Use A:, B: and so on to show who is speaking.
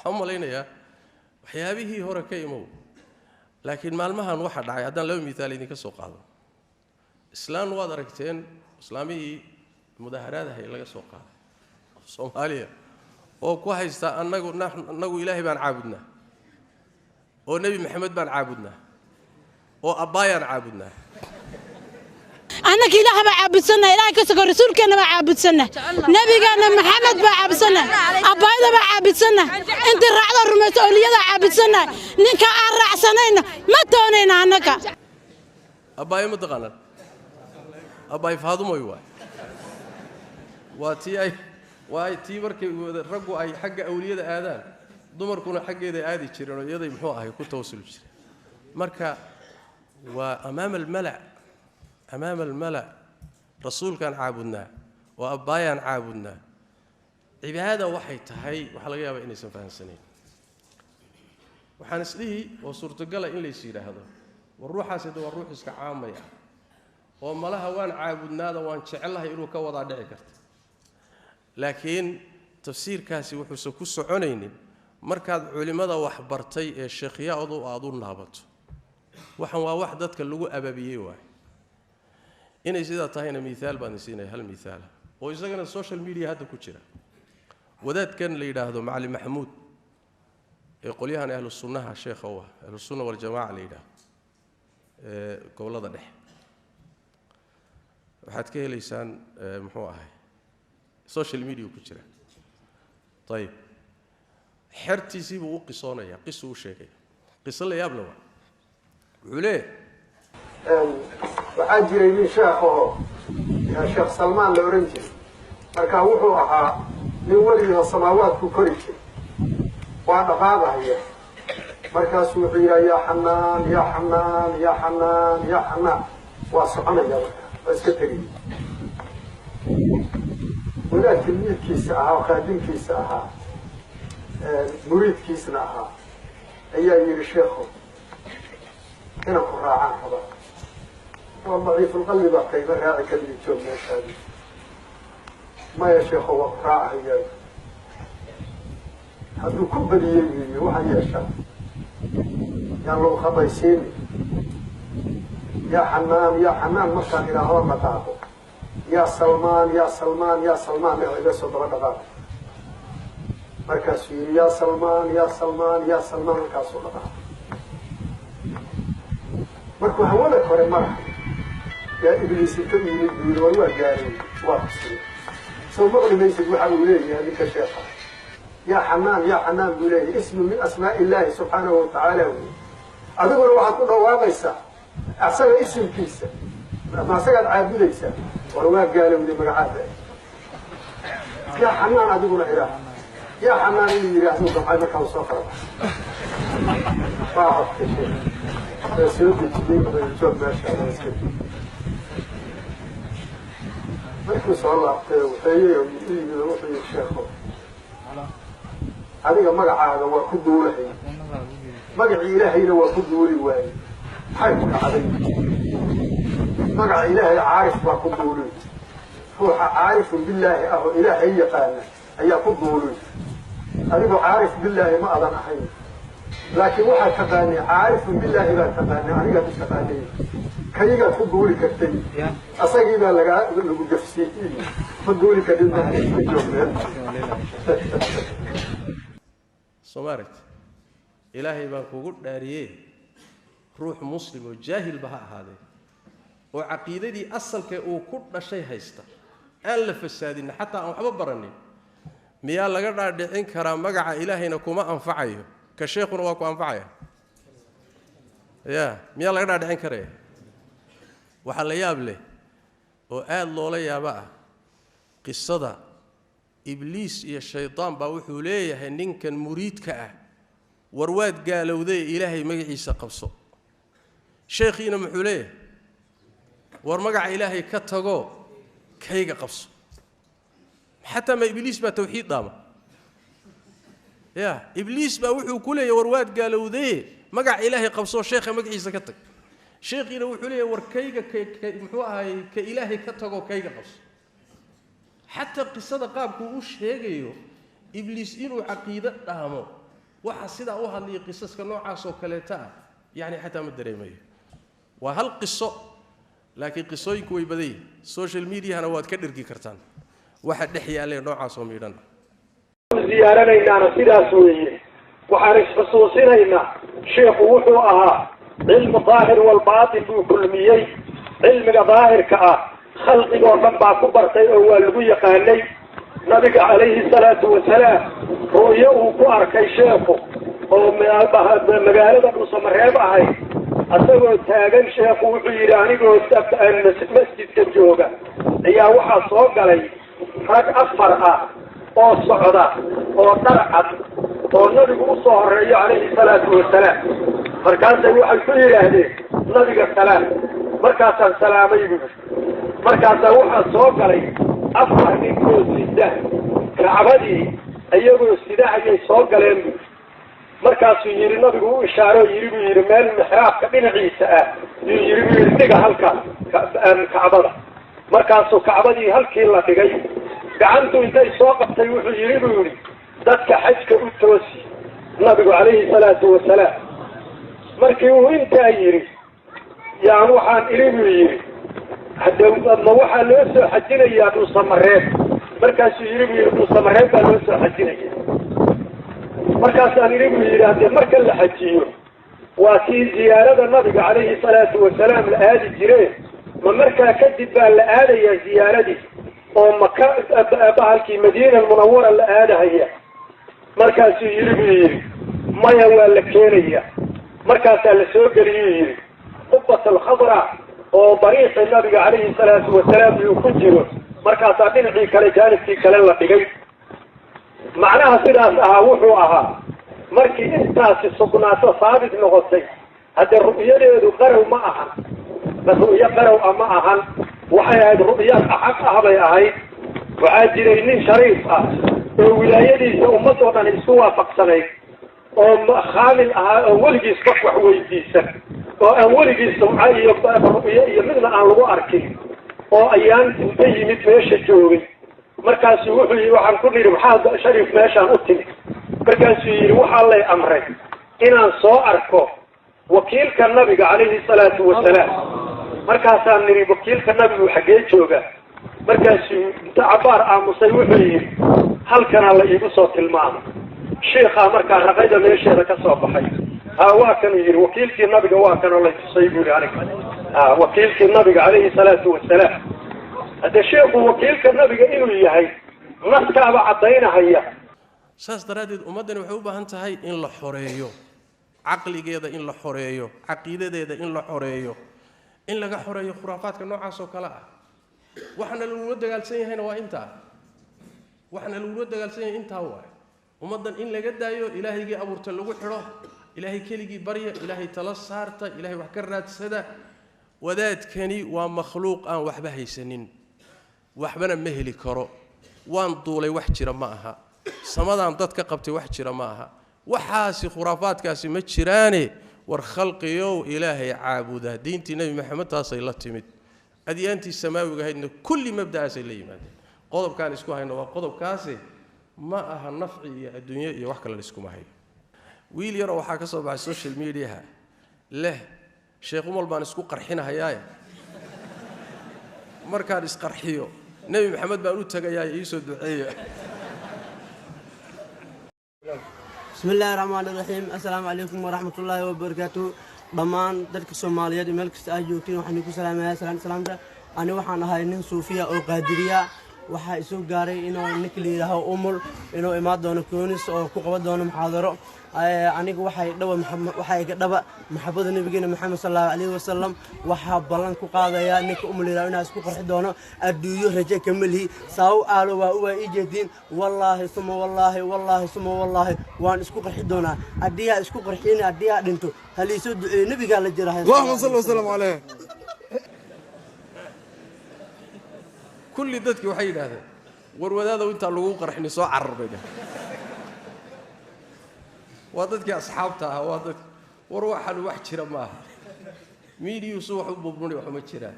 A: Waxaan u malaynayaa waxyaabihii hore ka imow, laakiin maalmahan waxa dhacay haddaan laba mithaal idinka soo qaado. Islaan waad aragteen, islaamihii mudaaharaadahay laga soo qaaday Soomaaliya oo ku haysta annagu Ilaahay baan caabudnaa, oo Nebi Maxamed baan caabudnaa, oo abbaayaan caabudnaa.
B: Annaka Ilaah baa caabudsanna, Ilaah ka sogo rasuulkeenna baa caabudsanna, nebigeenna Maxamed baa caabudsanna, abbaayada baa caabudsanna, intii raacdo rumayso awliyada caabudsanna. Ninka aan raacsanayna ma doonayna annaka.
A: Abbaayo ma taqaanaan? Abbaay Faadumoy waay. Waa tii ay waa tii markay raggu ay xagga awliyada aadaan, dumarkuna xaggeeday aadi jireen oo iyaday muxuu ahay ku tawasuli jireen. Marka waa amaama almala, amaama almala rasuulkaan caabudnaa oo abbaayaan caabudnaa. Cibaada waxay tahay waxaa laga yaabaa inaysan fahamsanayn. Waxaan isdhihi oo suurtagala in lays yidhaahdo war ruuxaasi de waa ruux iska caamay ah oo malaha waan caabudnaada waan jecelahay inuu ka wadaa dhici karta. Laakiin tafsiirkaasi wuxuusan ku soconaynin markaad culimmada wax bartay ee sheekhyaadu aad u naabato. Waxan waa wax dadka lagu ababiyey waay. Inay sidaa tahayna miihaal baan idin siinaya, hal miihaala oo isagana social media hadda ku jira. Wadaadkan la yidhaahdo Macalin Maxamuud ee qolyahan ahlu sunnaha sheekha u ah, ahlu sunna waljamaca la yidhaahdo ee gobollada dhexe, waxaad ka helaysaan muxuu ahay social media ku jira. Ayib, xertiisii buu u qisoonaya, qisuu u sheegaya, qiso la yaab la waa. Wuxuu leeyahay:
C: Waxaa jiray nin sheekhaho Sheekh Salmaan la odhan jiray. Marka wuxuu ahaa nin weligiioo samaawaadku kori jiray, waa dhaqaaqahaya. Markaasuu wuxuu yidhaha: "Yaa Xanaan, yaa Xanaan, yaa Xanaan, yaa Xanaan." Waa soconaya, marka waa iska tegaya. Wadaad tilmiidkiisa ahaa oo khaadimkiisa ahaa, muriidkiisna ahaa, ayaa yidhi: "Sheekho, inaan ku raacaan rabaa." "Waa daciifulqalbi baa kayma raaci kaligii, joog meeshaadi." "Maya sheekho, waa ku raacahayaa." Hadduu ku badiyey buu yidhi: "Waxaa yeeshaa, yaan lagu khabaysiini. Yaa Xanaan, yaa Xanaan markaan idhaahdo dhaqaaqo, yaa Salmaan, yaa Salmaan, yaa Salmaan eh iga soo daba dhaqaaqo." Markaasuu yidhi: "Yaa Salmaan, yaa Salmaan, yaa Salmaan." Markaasuu dhaqaaqo. Markuu hawada kore marahay yaa Ibliis inta u yimid buu yidhi: "War, waa gaaray, waa kusiya soo maqli maysid. Waxa uu leeyahay ninka sheekha yaa Xanaan, yaa Xanaan buu leeyahay, ismu min asmaa'i Illaahi subxaanahu watacaala wey. Adiguna waxaad ku dhawaaqaysaa asaga isimkiisa, ama asagaad caabudaysaa. War, waa gaalowday magacaada. Yaa Xanaan adiguna idhaah." Yaa Xanaan inuu yidhaahdo damcay, markaa soo kala baxay, waa qabtay sheekh, waa soo dejiyey, wuxuu: "Joog meesha iska." Markuu soo laabtay waxeeyey oo u yimid, wuxuu yidhi: "Sheekho, adiga magacaaga waa ku duulahay, magacii Ilaahayna waa ku duuli waayey. Maxay ku dhacday? Magaca Ilaahay caarif baa ku duuluy, ruuxa caarifun billaahi ah oo Ilaahay yaqaana ayaa ku duuluy. Adigu caarif billaahi ma adan ahayn, laakiin waxaad taqaanay caarifun billaahi baad taqaanay, anigaad u taqaanay, kaygaad ku duuli kartay, asagii baa lagaa lagu gafsiiyey, ma duuli kartid, marka iska joogmeen."
A: Soo ma aragti? Ilaahay baan kugu dhaariyee, ruux muslim oo jaahilba ha ahaadee oo caqiidadii asalkee uu ku dhashay haysta, aan la fasaadinin, xataa aan waxba baranin, miyaa laga dhaadhicin karaa magaca Ilaahayna kuma anfacayo, ka sheekhuna waa ku anfacaya? Ya, miyaa laga dhaadhicin karaya? Waxaa la yaab leh oo aada loola yaabo ah qisada Ibliis iyo shaydaan baa wuxuu leeyahay ninkan muriidka ah: "War, waad gaalowday, Ilaahay magaciisa qabso." Sheekhiina muxuu leeyahay? "War, magaca Ilaahay ka tago, kayga qabso." Xataa ma Ibliis baa tawxiid dhaama? Ya, Ibliis baa wuxuu ku leeyahay: "War, waad gaalowdaye, magaca Ilaahay qabso, sheekha magaciisa ka tag." Sheekhiina wuxuu leeyahay: "War, kayga muxuu ahaayey, ka Ilaahay ka tago, kayga qabso." Xataa qisada qaabkuu u sheegayo Ibliis inuu caqiido dhaamo. Waxa sidaa u hadlaya qisaska noocaas oo kaleeta ah yacni xataa ma dareemayo. Waa hal qiso, laakiin qisooyinku way badan yihin. Social mediahana waad ka dhirgi kartaan waxa dhex yaalleen noocaas oo miidhan.
C: Ziyaaranaynaana sidaas weeye. Waxaan isxusuusinaynaa sheikhu wuxuu ahaa cilmu daahir walbaatin buu kulmiyey. Cilmiga daahirka ah khalqigoo dhan baa ku bartay oo waa lagu yaqaanay. Nabiga calayhi salaatu wasalaam ru'yo uu ku arkay sheekhu oo magaalada Dhuusamareeb ahayd, asagoo taagan sheekhu wuxuu yidhi anigoo masjidka jooga ayaa waxaa soo galay rag 4 ah oo socda oo dhar cad oo nabigu u soo horeeyo calayhi salaatu wasalaam. Markaasay waxay ku yidhaahdeen nabiga salaam. Markaasaan salaamay buu yidhi. Markaasaa waxaa soo galay 4 ninkoo sida kacbadii, iyagoo sida ayay soo galeen buu yidhi. Markaasuu yidhi nabigu u ishaaro yidhi buu yidhi meel mixraabka dhinaciisa ah yuu yidhi buu yidhi dhiga halka kacbada. Markaasuu kacbadii halkii la dhigay, gacantu intay soo qabtay wuxuu yidhi buu yidhi dadka xajka u toosi nabigu calayhi salaatu wasalaam. Markii uu intaa yidhi yaan waxaan idhi buu yidhi hadde ma waxaa loo soo xajinayaa Dhuusamareeb? Markaasuu yidhi buu yidhi Dhuusamareeb baa loo soo xajinaya. Markaasaan idhi buu yidhi haddee marka la xajiyo waa tii ziyaarada nabiga calayhi salaatu wasalaam la aadi jiree, ma markaa kadib baa la aadayaa ziyaaradii oo maka bahalkii Madiina Almunawara la aadahaya? Markaasuu yidhi buu yidhi maya, waa la keenaya. Markaasaa la soo geliyuu yidhi qubat alkhadra oo dariiqii nabiga calayhi salaatu wasalaam uu ku jiro. Markaasaa dhinacii kale jaanibkii kale la dhigay. Macnaha sidaas ahaa wuxuu ahaa markii intaasi sugnaato saabit noqotay, haddee ru'yadeedu qarow ma ahan, ru'yo qarow ah ma ahan, waxay ahayd ru'yo xaq ah bay ahayd. Waxaa jiray nin shariif ah oo wilaayadiisa ummadoo dhan isku waafaqsanayd oo khaamil ahaa oo weligiis qof wax weydiisan oo aan weligiis sumco iyo ru'yo iyo midna aan lagu arkin, oo ayaan inta yimid meesha joogay. Markaasuu wuxuu yidhi waxaan ku nidhi maxaa shariif meeshaan u timid? Markaasuu yidhi waxaa lay amray inaan soo arko wakiilka nabiga calayhi salaatu wasalaam. Markaasaan nidhi wakiilka nabigu xaggee joogaa? Markaasuu inta cabbaar aamusay wuxuu yidhi halkanaa la iigu soo tilmaamay. Sheikhaa markaa raqayda meesheeda ka soo baxay, haa waa kanuu yidhi wakiilkii nabiga waa kanoo lay tusay buu yidhi aniga, haa wakiilkii nabiga calayhi salaatu wasalaam. Haddee sheikhu wakiilka nabiga inuu yahay naskaaba caddaynahaya.
A: Saas daraaddeed ummaddani waxay u baahan tahay in la xoreeyo caqligeeda, in la xoreeyo caqiidadeeda, in la xoreeyo, in laga xoreeyo khuraafaadka noocaas oo kale ah. Waxaana lagula dagaalsan yahayna waa intaa, waxaana lagula dagaalsan yahay intaa waay. Ummaddan in laga daayo ilaahaygii abuurta lagu xidho, ilaahay keligii barya, ilaahay tala saarta, ilaahay wax ka raadsada. Wadaadkani waa makhluuq aan waxba haysanin, waxbana ma heli karo. Waan duulay wax jira ma aha, samadaan dad ka qabtay wax jira ma aha, waxaasi khuraafaadkaasi ma jiraane. War khalqiyow ilaahay caabuda, diintii Nebi Maxamed taasay la timid, adyaantii samaawiga ahaydna kulli mabda'aasay la yimaadeen. Qodobkaan isku hayno waa qodobkaasi, ma aha nafci iyo adduunyo iyo wax kale la iskuma hayo. Wiil yaroo waxaa ka soo baxay social mediaha leh Sheekh Umal baan isku qarxinahayaaye, markaan isqarxiyo Nebi Maxamed baan u tagayaa iisoo duceeya.
D: بسم الله الرحمن الرحيم. السلام عليكم ورحمة الله وبركاته. Dhammaan dadka Soomaaliyeed meel kasta ay joogtiin waxaan ku salaamayaa salaam salaamta. Ani waxaan ahay nin suufiya oo qaadiriya. Waxaa isoo gaaray inuu ninka la yidhaaho Umul inuu imaan doono Koonis oo ku qaban doono muxaadaro. Aniga waxay dhaba waxaa iga dhaba maxabada nabigeena Maxamed sallallahu alayhi wasallam. Waxaa ballan ku qaadayaa ninka Umul yidhaho inaan isku qarxi doono. Adduunyo raje kama lihi, saaw aalo waa u waa ii jeediin. Wallaahi suma wallaahi, wallaahi suma wallaahi, waan isku qarxi doonaa. Haddiihaa isku qarxin, haddiihaa dhinto, haliisoo duceeyo, nabigaa la jira.
E: اللهم صل وسلم عليه.
A: Kulli dadkii waxay yidhaahdeen war wadaadow intaan lagu qarxini soo carar bay dhaheen. Waa dadkii asxaabta ahaa, waa dadki war waxaan wax jira maaha, miidiyuusu wax u burbuni waxuma jiraan.